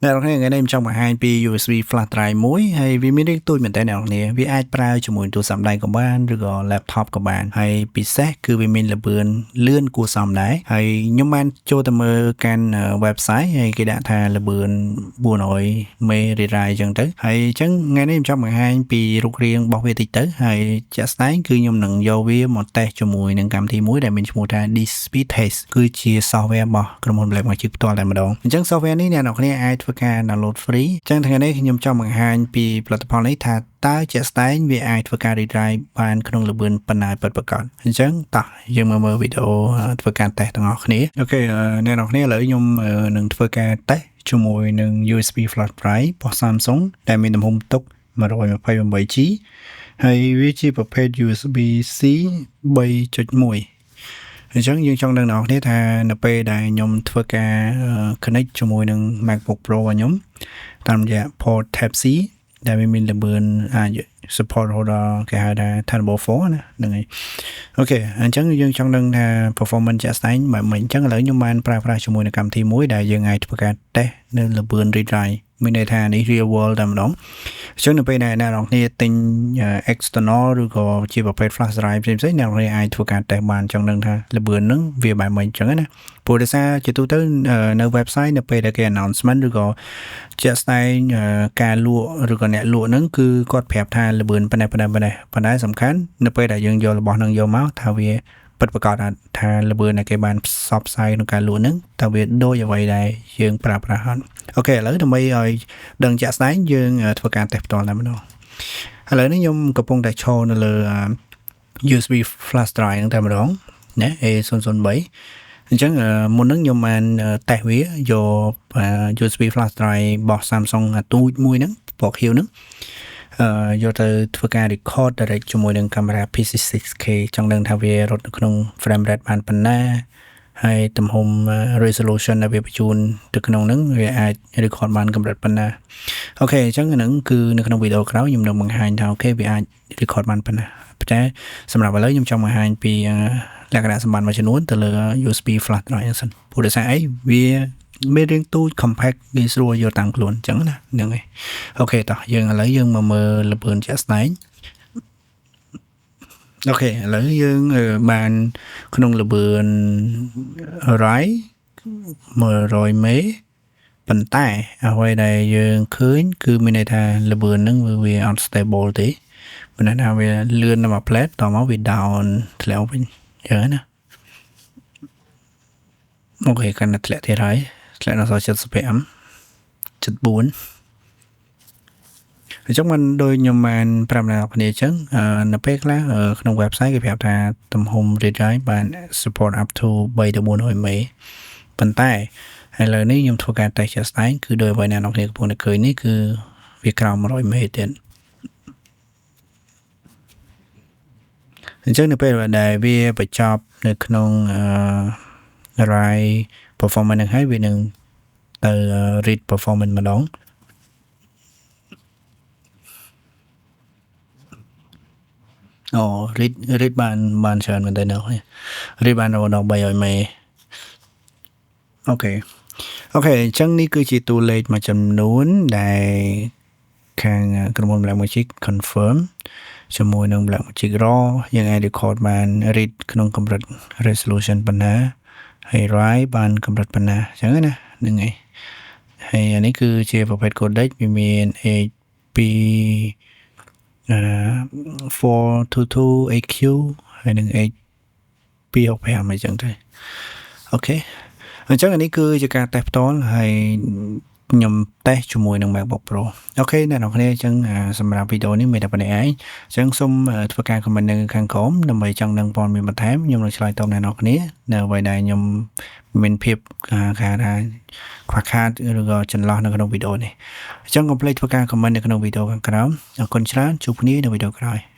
អ្នកនរគ្នាថ្ងៃនេះខ្ញុំចង់បង្ហាញពី USB flash drive មួយហើយវាមានរាងទូចមែនតើអ្នកនរគ្នាវាអាចប្រើជាមួយទូរស័ព្ទដៃក៏បានឬក៏ laptop ក៏បានហើយពិសេសគឺវាមានល្បឿនលឿនគួរសមដែរហើយខ្ញុំបានចូលទៅមើលកាន់ website ហើយគេដាក់ថាល្បឿន400មេរីរ៉ាយអញ្ចឹងទៅហើយអញ្ចឹងថ្ងៃនេះខ្ញុំចង់បង្ហាញពីរូបរាងរបស់វាតិចទៅហើយជាក់ស្ដែងគឺខ្ញុំនឹងយកវាមកតេស្តជាមួយនឹងកម្មវិធីមួយដែលមានឈ្មោះថា DSpeed Test គឺជា software របស់ក្រុមហ៊ុន Blackmagic ផ្ទាល់តែម្ដងអញ្ចឹង software នេះអ្នកនរគ្នាអាចធ្វើការ download free អញ្ចឹងថ្ងៃនេះខ្ញុំចង់បង្ហាញពីផលិតផលនេះថាតើជាក់ស្ដែងវាអាចធ្វើការ retry បានក្នុងល្បឿនប៉ុណ្ណាពិតប្រាកដអញ្ចឹងតោះយើងមកមើលវីដេអូធ្វើការតេស្តទាំងអស់គ្នាOK អ្នកនរគ្នាឥឡូវខ្ញុំនឹងធ្វើការតេស្តជាមួយនឹង USB flash drive របស់ Samsung ដែលមានទំហំទុក 128G ហើយវាជាប្រភេទ USB C 3.1អញ្ចឹងយើងចង់ដឹងដល់អ្នកគ្នាថានៅពេលដែលខ្ញុំធ្វើការ connect ជាមួយនឹង MacBook Pro របស់ខ្ញុំតាមរយៈ port Type C ដែលវាមានល្បឿនអាច support រហូតដល់គេហៅថា Thunderbolt 4ណាហ្នឹងហើយ OK អញ្ចឹងយើងចង់ដឹងថា performance ជាក់ស្ដែងបែបម៉េចអញ្ចឹងឥឡូវខ្ញុំបានប្រើប្រាស់ជាមួយនឹងកម្មវិធីមួយដែលយើងអាចធ្វើការ test នៅល្បឿន read write មានន័យថានេះ real world តែម្ដងអញ្ចឹងនៅពេលដែលអ្នកនរគ្នាទិញ external ឬក៏ជាប្រភេទ flash drive ផ្សេងៗអ្នកនរគ្នាអាចធ្វើការ test បានចង់ដឹងថាល្បឿនហ្នឹងវាបែបម៉េចអញ្ចឹងណាព្រោះដោយសារជាទូទៅនៅ website នៅពេលដែលគេ announcement ឬក៏ជាក់ស្ដែងការលក់ឬក៏អ្នកលក់ហ្នឹងគឺគាត់ប្រាប់ថាល្បឿនប៉ុណ្ណេះប៉ុណ្ណេះប៉ុណ្ណេះប៉ុន្តែសំខាន់នៅពេលដែលយើងយករបស់ហ្នឹងយកមកថាវាពិតប្រាកដថាល្បឿនដែលគេបានផ្សព្វផ្សាយក្នុងការលក់ហ្នឹងតើវាដូចអ្វីដែលយើងប្រើប្រាស់អត់OK ឥឡូវដើម្បីឲ្យដឹងជាក់ស្ដែងយើងធ្វើការតេស្តផ្ទាល់តែម្ដងឥឡូវនេះខ្ញុំកំពុងតែឈរនៅលើ USB flash drive ហ្នឹងតែម្ដងណា A003 អញ្ចឹងមុនហ្នឹងខ្ញុំបានតេស្តវាយក USB flash drive របស់ Samsung អាទូចមួយហ្នឹងពណ៌ខៀវហ្នឹងអឺយកទៅធ្វើការ record direct ជាមួយនឹងកាមេរ៉ា PC6K ចង់ដឹងថាវារត់នៅក្នុង frame rate បានប៉ុណ្ណាហើយទំហំ resolution ដែលវាបញ្ជូនទៅក្នុងហ្នឹងវាអាច record បានកម្រិតប៉ុណ្ណាOK អញ្ចឹងហ្នឹងគឺនៅក្នុងវីដេអូក្រោយខ្ញុំនឹងបង្ហាញថាOK វាអាច record បានប៉ុណ្ណាតែសម្រាប់ឥឡូវខ្ញុំចង់បង្ហាញពីលក្ខណៈសម្បត្តិមួយចំនួនទៅលើ USB flash drive ហ្នឹងសិនព្រោះដោយសារអីវាមានរាងទូច compact ងាយស្រួលយកតាមខ្លួនអញ្ចឹងណាហ្នឹងហើយ OK តោះយើងឥឡូវយើងមកមើលល្បឿនជាក់ស្ដែង OK ឥឡូវយើងបានក្នុងល្បឿន write 100មេប៉ុន្តែអ្វីដែលយើងឃើញគឺមានន័យថាល្បឿនហ្នឹងវាអត់ stable ទេមានន័យថាវាលឿនដល់មួយភ្លែតតមកវា down ធ្លាក់វិញអញ្ចឹងណាOK កាន់តែធ្លាក់ទៀតហើយធ្លាក់ដល់75 74អញ្ចឹងមិនដូចខ្ញុំបានប្រាប់អ្នកនរគ្នាអញ្ចឹងនៅពេលខ្លះក្នុង website គេប្រាប់ថាទំហំ read write បាន support up to 3ទៅ400មេប៉ុន្តែឥឡូវនេះខ្ញុំធ្វើការតេស្តជាក់ស្ដែងគឺដោយអ្វីអ្នកនរគ្នាកំពុងតែឃើញនេះគឺវាក្រោម100មេទៀតអញ្ចឹងនៅពេលដែលវាបញ្ចប់នៅក្នុងអឺ write performance ហ្នឹងហើយវានឹងទៅ read performance ម្ដងអូ read បានច្រើនមែនតើ read បានរហូតដល់300មេOK OK អញ្ចឹងនេះគឺជាតួលេខមួយចំនួនដែលខាងក្រុមហ៊ុន Blackmagic confirm ជាមួយនឹង Blackmagic RAW យើងអាច record បាន read ក្នុងកម្រិត resolution ប៉ុណ្ណាហើយ write បានកម្រិតប៉ុណ្ណាអញ្ចឹងណាហ្នឹងហើយហើយអានេះគឺជាប្រភេទ codec វាមាន H2 អឺ 422 AQ ហើយនិង H265 អញ្ចឹងទៅOK អញ្ចឹងអានេះគឺជាការតេស្តផ្ទាល់ហើយខ្ញុំតេស្តជាមួយនឹង MacBook Pro OK អ្នកនរគ្នាអញ្ចឹងសម្រាប់វីដេអូនេះមានតែប៉ុណ្ណេះឯងអញ្ចឹងសូមធ្វើការ comment នៅខាងក្រោមដើម្បីចង់ដឹងព័ត៌មានបន្ថែមខ្ញុំនឹងឆ្លើយតបអ្នកនរគ្នានៅអ្វីដែលខ្ញុំមានភាពគេហៅថាខ្វះខាតឬក៏ចន្លោះនៅក្នុងវីដេអូនេះអញ្ចឹងកុំភ្លេចធ្វើការ comment នៅក្នុងវីដេអូខាងក្រោមអរគុណច្រើនជួបគ្នានៅវីដេអូក្រោយ។